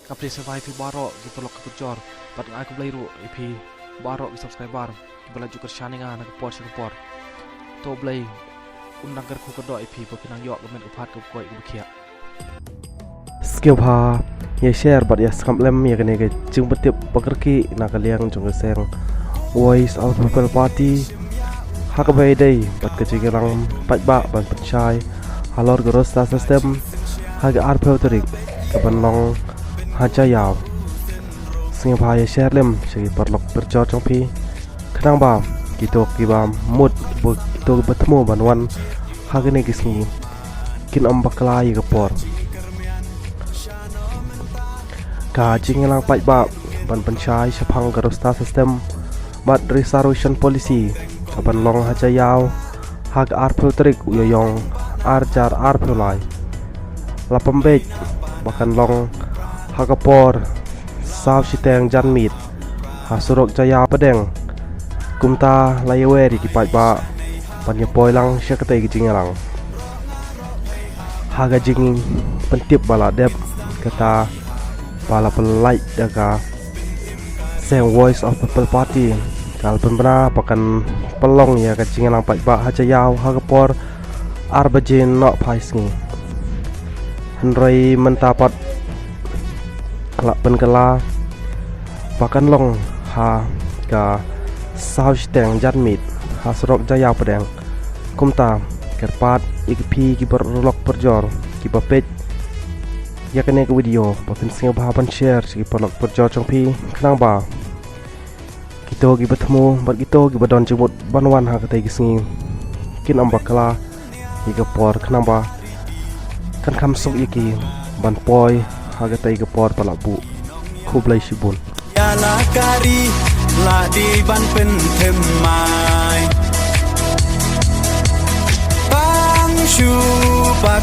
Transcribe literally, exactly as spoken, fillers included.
Ka phi sngewbha ïa phi baroh ki paralok ki parajor bad nga ai khublei ruh ïa phi baroh ki subscriber kiba la ju kyrshan ïa nga na ka por sha ka por. To Blei un nang kyrkhu kyrdoh ïa phi ba phin nang ïoh ka met ka phad kaba koit kaba khiah. Sngewbha ïa share bad ïa sngap lem ïa kane ka jingpyntip ba kyrkieh na ka liang jong ka seng Voice of the People Party ha kaba ïadei bad ka jingïalang paidbah ban pynshai halor ka roster system ha ka arphew tarik kaban long ha Jaïaw. Sngewbha ïa share lem sha ki paralok parajor jong phi khnang ba kito kiba mut, kito kiba thmu ban wan ha kine ki sngi kin ym bakla ïa ka por. Ka jingïalang paidbah ban pynshai shaphang ka roster system bad reservation policy kaban long ha Jaïaw ha ka arphew tarik u Ïaïong arhajar arphew lai. La pynbeit ba kan long ha ka por saw shiteng janmiet ha surok Jaïaw Pdeng. Kumta la ïawer ïa ki paidbah ban ïa poi lang sha katei ka jingïalang. Ha ka jingpyntip ba la dep, kata ba la pynlait da ka seng Voice of People Party, ka la pynbna ba kan pynlong ïa ka jingïalang paidbah ha Jaïaw ha ka por ar baje nohphai sngi. Hynrei mynta pat la pynkylla ba kan long ha ka saw shiteng janmiet ha surok Jaïaw Pdeng. Kumta kyrpad ïa ki phi ki paralok parajor kiba peit ïa kane ka video ba phin sngewbha ban share sha ki paralok parajor jong phi khnang ba kito kiba thmu bad kito kiba don jingmut ban wan ha katei ka sngi kin ym bakla ïa ka por khnang ba kan kham suk ïa ki ban poi ha katei ka por ba la buh. Khublei shibun. Ïa la ka ri la dei ban pynthymmai. Tang shu ba